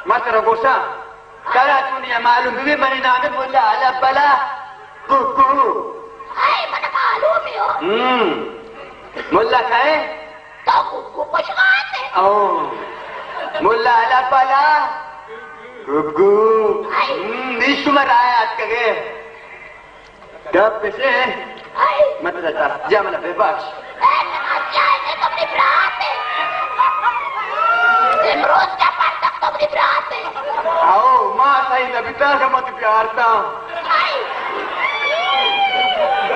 من ترا گوشاں، ترا چونی معلوم بی منی نام ملا البلا گگو۔ اے من معلوم ہو۔ ہم۔ ملا کئے؟ تو گگو پشغاتے۔ او۔ ملا البلا گگو۔ اے۔ ہم، نی شما راہ اتکگے۔ گپ اش انت، من ترا دست جمل ببخش۔ اے نماز جائز ہے، تو منی برات ہے۔ امروز کا پرتک تو منی برات ہے۔ آؤ، ما صحیح نبی تا کہ مت پیار تا۔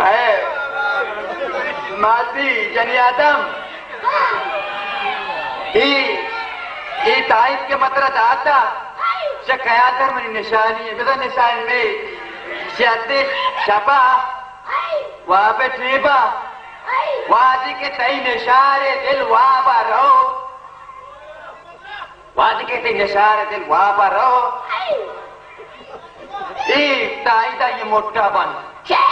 اے ماسی جنی آدم۔ اے، اے تائید کہ من ترا داتا، چہ قیادر منی نشانی ہے، بزاں نشانی میں شیاتے شپا واب ٹیبا، وادی کہ تئی نشار دل وابا رو، وادی کہ تئی نشار دل وابا رو۔ اے تائیدا یہ موٹا بند۔ چے؟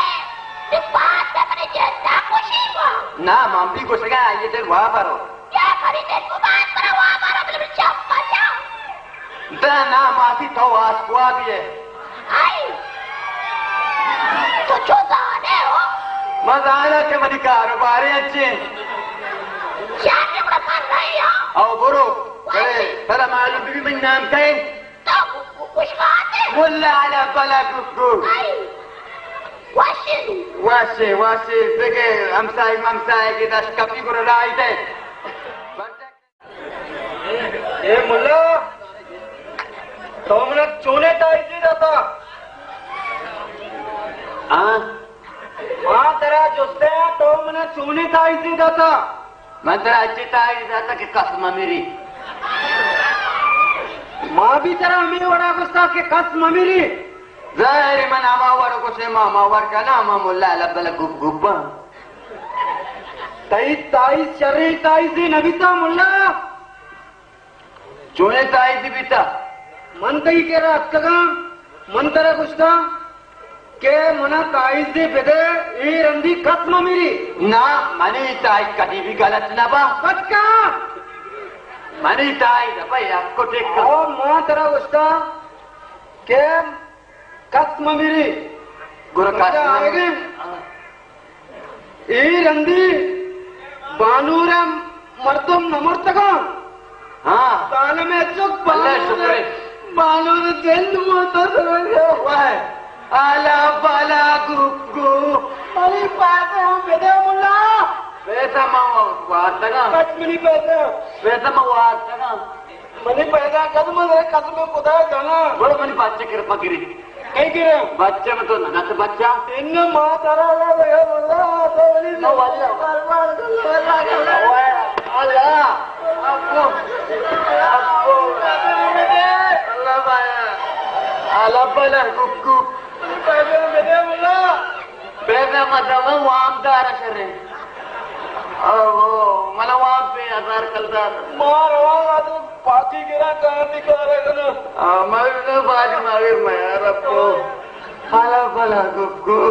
تو بات ہے منی جندا خوشی با۔ نا، من بھی گوشگا، یہ دل وابا رو۔ کیا کری دل کو بات پر وابا رو، بلے چپ کر جا۔ دا نا ماسی تو آس کوا بھی ہے۔ آئی۔ تو چو زانے ہو؟ من زانا کہ منی کاروبارے اچھے۔ شاہ کے بڑا پر رہی ہو؟ او برو۔ واہ۔ ارے، ترا معلوم بھی منی نام کئے؟ تو کچھ بات ہے؟ ملا علی بلا گگو۔ آئی۔ واشے۔ واشے، واشے، بگے ہمسائے ممسائے کہ دش کپی گرو رائی دے۔ اے ملا، تو منا چونے تائیزے داتا؟ ہاں؟ ما ترا جستے ہاں، تو منا چونے تائیزے داتا؟ من ترا اچے تائیز داتا کہ کس مہ مری۔ ما بھی ترا ہمے وڑا گستا کہ کس مہ مری۔ ظاہر ہے من ہما وڑ گوشے، ما ہما وڑ کنا، ما ملا لبل گپ گپ۔ تئی تائیز شریں تائیزے نہ بیتا ملا۔ چونیں تائیزے بیتا؟ من تئی کرا اتکگاں، من ترا گوشتاں کہ منا تائیزے بدے، اے رندی کس مہ مری۔ نا، منی تائیز کدی بھی غلط نہ با۔ پکا؟ منی تائیز بھائی آپ کو ٹھیک کر۔ او ما ترا گوشتاں کہ کس مہ مری۔ گڑا کس مہ مری۔ اے رندی بانور ءِ مردم نہ مرتگاں۔ ہاں۔ ظالم ءِ چک اللہ بانور ءِ، شکر۔ بانور ءِ جند موتا سمجھا۔ واہ۔ آلا بالا گو گو۔ منی پیسہ ہم بدے ملا۔ پیسہ ما وارتگاں۔ بس منی پیسہ۔ پیسہ ما وارتگاں۔ منی پیدا قدم ہے، قسم خدا جانا۔ بڑو منی بچے کر پکری۔ کئی کرے؟ بچے میں تو نہ تو بچہ۔ ان ما ترا لا لگا واللہ، تو منی نو واللہ۔ بار بار واللہ کرے۔ اوے، اللہ۔ ابو۔ ابو۔ اللہ بایا۔ اللہ بالا ککو۔ پیسے میں دے واللہ۔ پیسہ مت دو، وام دار شرے۔ او، منا وام پہ ہزار کلدار۔ ما رواں تو پاکی گرا کار دی کارے کنا۔ آ، ما بھی نہ باج ما بھی ما یار اپو۔ حالا بلا گپ گو۔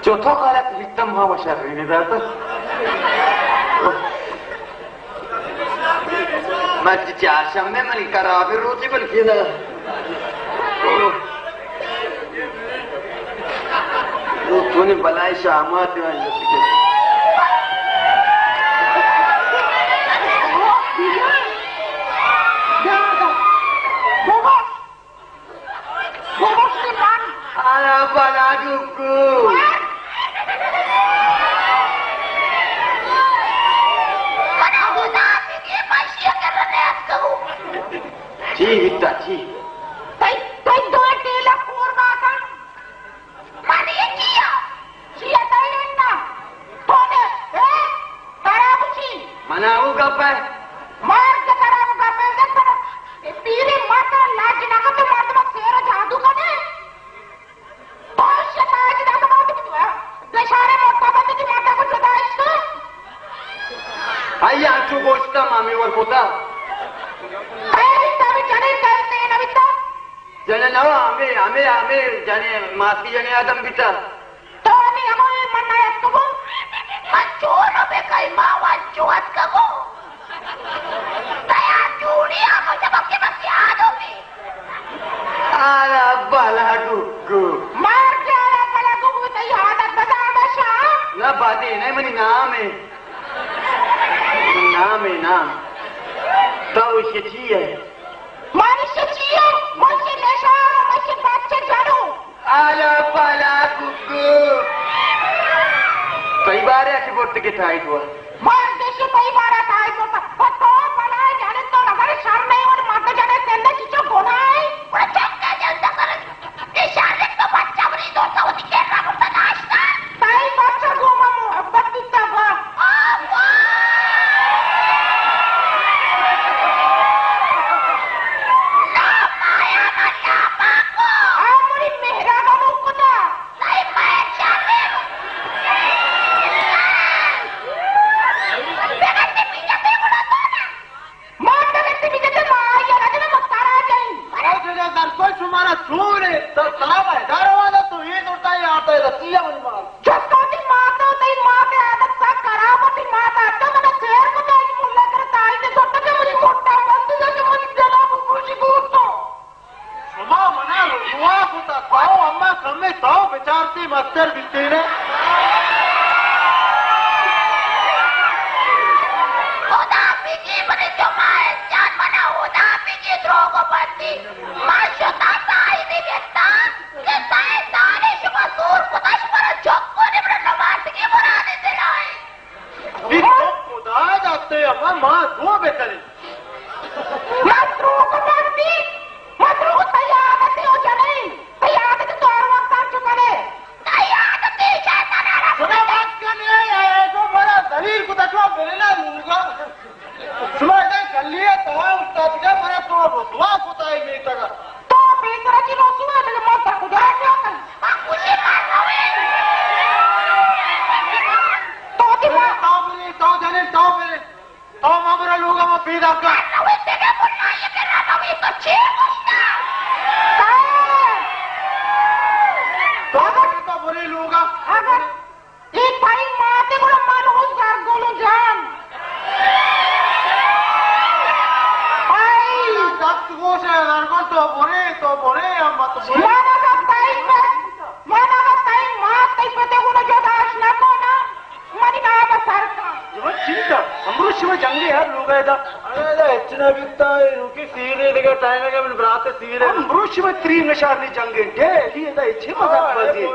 چوتھا کالا تو بیتم ہاں وشر نہیں داتا۔ مرچی چارشنبے منی کرابیں روچے بلکیں نا۔ او، تو نے بلائیں شامات ءَ آئی۔ ببخش من۔ آیا بلا ڈکو۔ چی بیتا چی؟ تئی، تئی دو ٹیلا کور باتا۔ من یکیا۔ چیا تئی اناں؟ تو نے، اے؟ ترا بچی؟ منا او گپ ہے۔ مار کے ترا او گپ ہے، زد پر اے پیری ماتا لاج نہ تو مردم سیر جادو کنے۔ تو شتا جدا تو مات بشارے موٹا بندے کی ماتا کو جدا عشق۔ آئی آنچو گوشتا مامی ور کوتا۔ اے بیتا بھی جنے کرتے نہ بیتا۔ جنے نوا، ہمے، ہمے، ہمے جنے ماسی جنے آدم بیتا۔ تو ہمے ہمو اے من نہ اتکگو؟ من چور بے کئی ما وانچو اتکگو۔ آلا بالا گو گو۔ مار کے آلا بالا گو گو، تئی عادت بزاں ہمیشہ؟ نہ، بادے نہ، منی نام ہے۔ نام ہے، نام۔ تو ایشی چی ہے؟ مانی ایشی چی ہے؟ من ایشی نشان، من ایشی بچے جنو۔ آلا پالا گگو۔ تئی بارے ءَ چہ برتگ ءَ تائی تو؟ مردشی تئی بارا تائی تو؟ تو بلائیں جنک، تو نظر شر نہیں، اور مرد جنک زندہ چچو گناہ ہے۔ اور چکے جلد کر، اے شر تو بچہ بری دو تو وتی کرا برتا داشتا۔ تئی بچہ گو ما محبت بیتا با۔ آبا! نا پایا نا نا پاکو۔ آ منی مہرا منو کتا۔ تئی مئے چارے۔ بگندے پیجا تے گڑا تو نا۔ ما بگندے پیجا تے ما آئی را جنے مستارا جائیں۔ او جنے در کوئی شمارا چورے، در تلاب ہے، داروانا تو یہ دوتا یہ آتا ہے، رسیہ منی مال۔ جستو تئی مات ءَ، تئی مات ءِ عادت سک خراب ءَ، تئی مات ءَ تو من ءَ سیر کت ءَ، اے ملا کر تائی تے سٹ کہ منی گٹا بند ءَ کہ منی دل ءَ بگوشی گوشت ءَ۔ شما من ءَ رسوا کت ءَ، تو اما کمے تو بچارتی مستر بیتینے۔ خدا بگی منی جماعت جان، من ءَ خدا بگی دروگ بندی۔ ما شتا تائی بی بیتا۔ کہ سائنسدانے شما زور کتش پر چک کنی، بر نماسگی مرادی دلائیں۔ اے تو خدا داتے، اما ما دو بکنی۔ متروک بندی، متروک تئی عادت ہو جنین، تئی عادت تو ہر وقت ہم چکنے۔ تئی عادت ہی شیطان ہے۔ خدا بات کرنے آیا ہے، تو مرا دلیل کو تکوا بلنا لوگا۔ شما ادا گلی ءَ تہا اوشتاتگ ءَ، من ءَ تو رسوا کت ءَ اے میتگ ءَ۔ تو پیسرا چی رسوا، بلے من ترا کجا رسوا کناں؟ من گوشی من رویں۔ تو وتی ما تو برے، تو جنین، تو برے۔ تو ما برا لوگ ءَ، ما پیدا کن۔ من رویں دگہ ملائے کرا، رویں تو چی گوشتا؟ تو برے، تو برے لوگ ءَ۔ اگر اے تئی مات ءَ گڑا من ہوں زرگل جان۔ آئی۔ دست گوش ءَ زرگل تو برے، تو برے، ہم مت برے۔ من اگاں تئی پت، من اگاں تئی مات تئی پت ءَ گڑا جداش نہ کناں، منی نام ءَ سر کن۔ شما چنتا، امروز شما جنگے ہر لوگ ءَ دا۔ ارے دا ہچ نہ بیتا، اے نوکی سیرے دگہ ٹائم ءَ من برات سیرے۔ امروز شما تری نشار نی جنگے، ڈیلی دا ہچ مزاق بازی۔